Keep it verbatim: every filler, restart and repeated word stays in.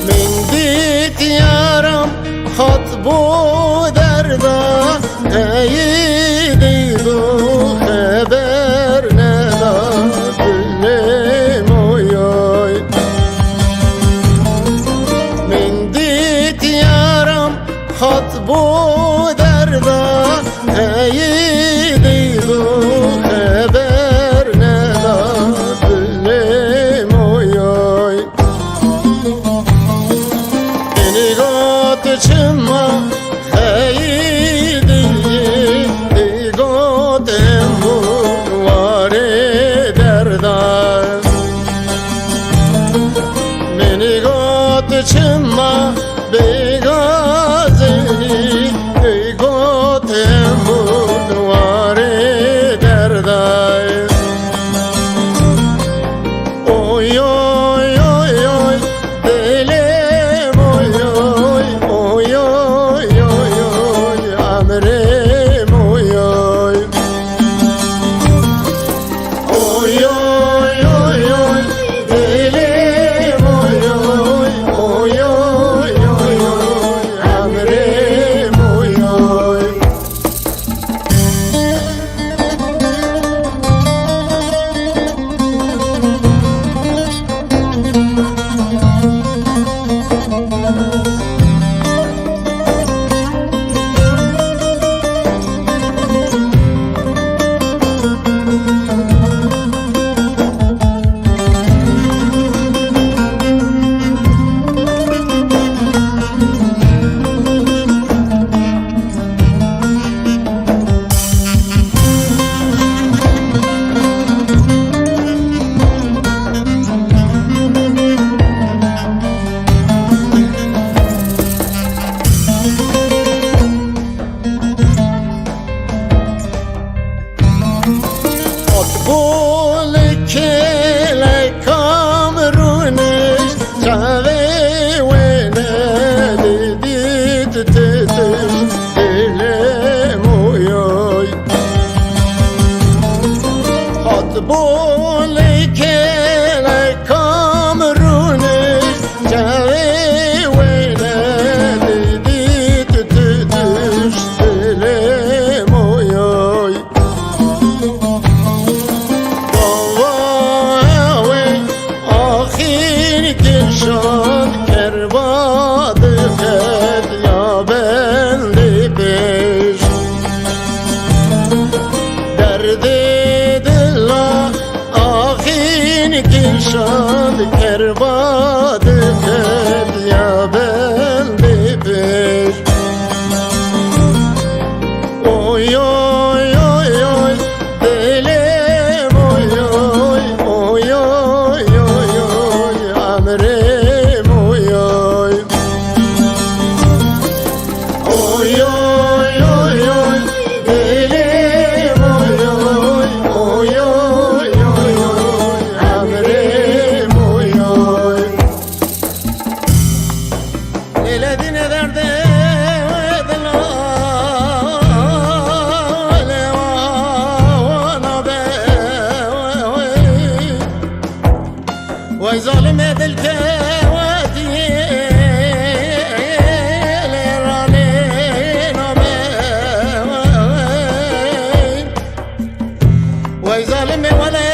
Min dît yaram hat bo derda, qeyî dî bo xeber neda dilê moyoy. Min dît yaram hat bo derda, qeyî dî bo xeber neda dilê moyoy. Beni got çima xeyî dî, dî got em bûn warê derda. Beni got çima bêgazî, dî got em bûn warê derda. Oy, oy, oy, oy, dilê moy, oy, oy, oy, oy, oy, emrê moy, oy. Oy, oy, oy, oy, dilê moy, oy, oy, oy, oy, oy, emrê moy, oy. Qutbûl kêleka Kamrûnê, çavê wê nedîdît titiş dilê moyoy. Qutbûl kêleka Kamrûnê, çavê wê nedîdît titiş dilê moyoy. Gava wê axîr kişand kerba diket ya bendê pêş. Derdê dila axîn kişand kerba diket ya bendê pêş. Oy, oy, oy, oy, dilê moy, oy, oy, oy, oy, oy, emrê moy, oy. Oy, oy, oy, oy, dilê moy, oy, oy, oy, oy, oy, emrê moy, oy. Lêle dînê derdê dila lê wana be. Wey zalimê dilkewetiyê lê ranê nabe. Wey zalimê wele